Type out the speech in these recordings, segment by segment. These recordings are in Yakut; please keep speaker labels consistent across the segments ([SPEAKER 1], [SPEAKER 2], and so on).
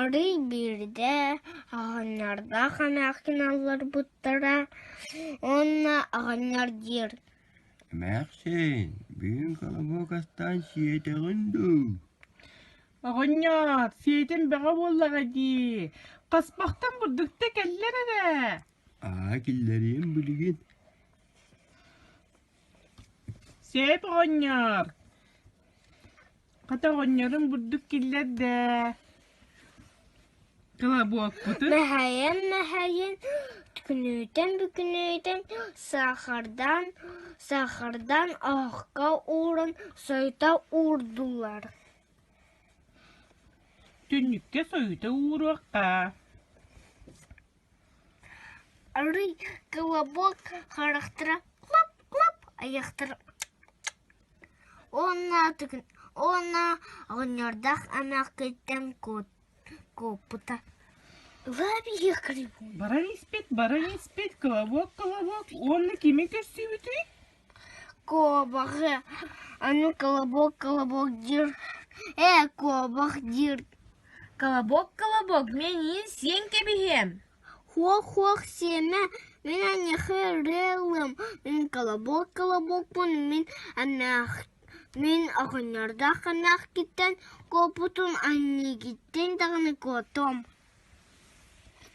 [SPEAKER 1] Арый биирдэ аҕынньардаах эмээхсин алларбыттара уонна аҕынньар диир
[SPEAKER 2] Эмээхсин, бүгүн колобок астаан сиэтэҕин дуу?
[SPEAKER 3] Оҕонньор, сиэтин бөҕө буоллаҕа дии, хаспахтан бурдукта кэллэр эрэ.
[SPEAKER 2] Аа, киллэриэм билигин.
[SPEAKER 3] Сиэп оҕонньор, Хата оҕонньорум бурдук киллэрдэ. Колобокпутун
[SPEAKER 1] Мэһэйэн мэһэйин күнүүтэн бүкүнүүтэн саахардаан саахардаан оһоххо ууран сойута уурдулар.
[SPEAKER 3] Түннүккэ сойута ууруохха.
[SPEAKER 1] Арый колобок харахтара клоп-клоп айахтара Уонна уонна оҕонньордоох эмээхситтэн куоппута
[SPEAKER 3] Баран испит, баран испит, колобок, колобок уонна кими көрсүбүтүй?
[SPEAKER 1] Куобаҕы аны колобок колобок диир ээ куобах диир
[SPEAKER 4] Колобок, колобок, мин иин сиэн кэбиһиэм.
[SPEAKER 1] Хуох-хуох сиэмэ, мин эйиэхэ ырыалыам, мин колобок колобокпун, мин эмээх мин оҕонньордоох эмээххиттэн куоппутум, эйигиттэн даҕаны куотуом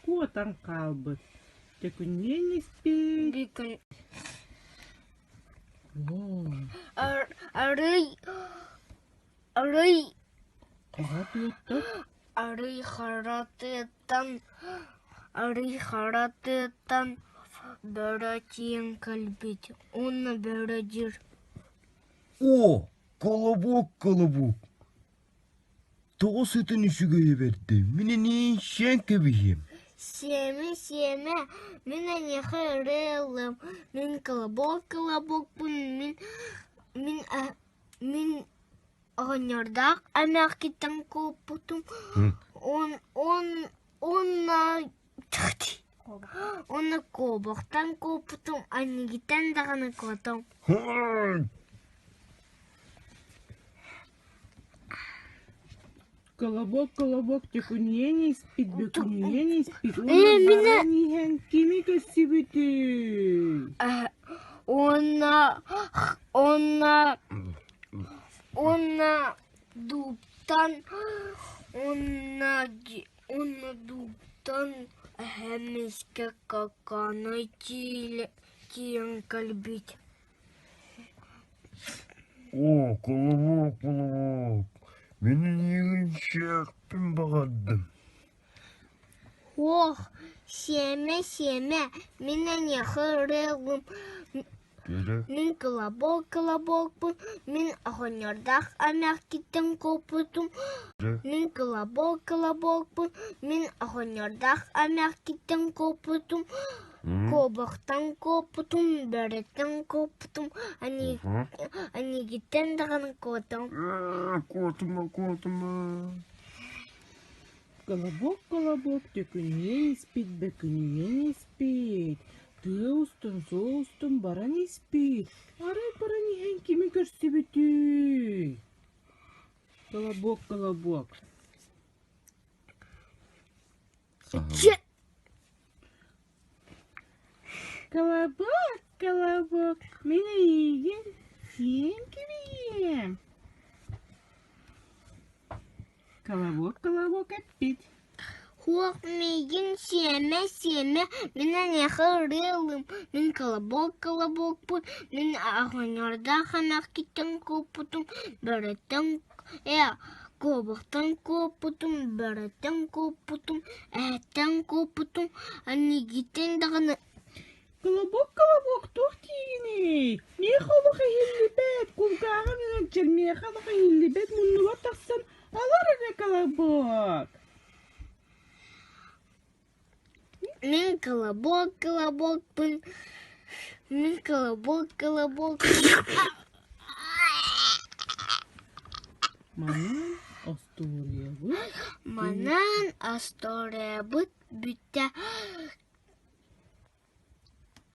[SPEAKER 3] Куотан хаалбыт. Төкүнүйэн испит.
[SPEAKER 1] Бүгүн арый арый
[SPEAKER 3] Хара тыаттан
[SPEAKER 1] арый хара тыаттан арый хара тыаттан бөрө тиийэн кэлбит уонна бөрө диир
[SPEAKER 2] О, колобок, колобок! Тоҕо сытын үчүгэйэ бэрдэй, мин эниин сиэн кэбиһиэм.
[SPEAKER 1] Сиэмэ, сиэмэ, мин эйиэхэ ырыа ыллым, мин колобок колобокпун, мин мин мин оҕонньордоох эмээхситтэн куоппутум он он уонна уонна куобахтан куоппутум эйигиттэн даҕаны куотум
[SPEAKER 3] Колобок, колобок, төкүнүйэн испит, бөкүнүйэн испит уонна баран иһэн кими көрсүбүтүй?
[SPEAKER 1] Уонна уонна уонна дууптан уонна уонна дууптан эһэмискэ какааны тиийэн кэлбит
[SPEAKER 2] Оо, колобок, колобок, мин эйигин сиэхпин баҕардым.
[SPEAKER 1] Ох, сиэмэ, сиэмэ, мин эйиэхэ ырыалым, мин колобок колобокпун, мин оҕонньордоох эмээхситтэн куоппутум, мин колобок колобокпун, мин оҕонньордоох эмээхситтэн куоппутум, Куобахтан куоппутум, бөрөттөн куоппутум, эйигиттэн даҕаны куотум
[SPEAKER 2] Куотума, куотума.
[SPEAKER 3] Колобок, колобок, төкүнүйэн испит, бөкүнүйэн испит, тыа устун, суол устун баран испит, арай баран иһэн кими көрсүбүтүй? Колобок, колобок. Колобок, колобок, мин эйигин сиэн кэбиһиэм. Колобок, колобок эппит.
[SPEAKER 1] Хуох миигин сиэмэ, сиэмэ, мин эйиэхэ ырыалыым, мин колобок колобокпун, мин оҕонньордоох эмээхситтэн куоппутум, бөрөттөн ээ куобахтан куоппутум, бөрөттөн куоппутум, эһэттэн куоппутум, эйигиттэн даҕаны
[SPEAKER 3] Колобок, колобок, туох диигиний? Миэхэ олох иһиллибэт, кулгааҕым ыалдьар, миэхэ олох иһиллибэт, муннубар тахсан алар эрэ колобок.
[SPEAKER 1] Мин колобок колобокпун, мин колобок колобок
[SPEAKER 3] Манан остуоруйабыт
[SPEAKER 1] Манан остуоруйабыт бүттэ.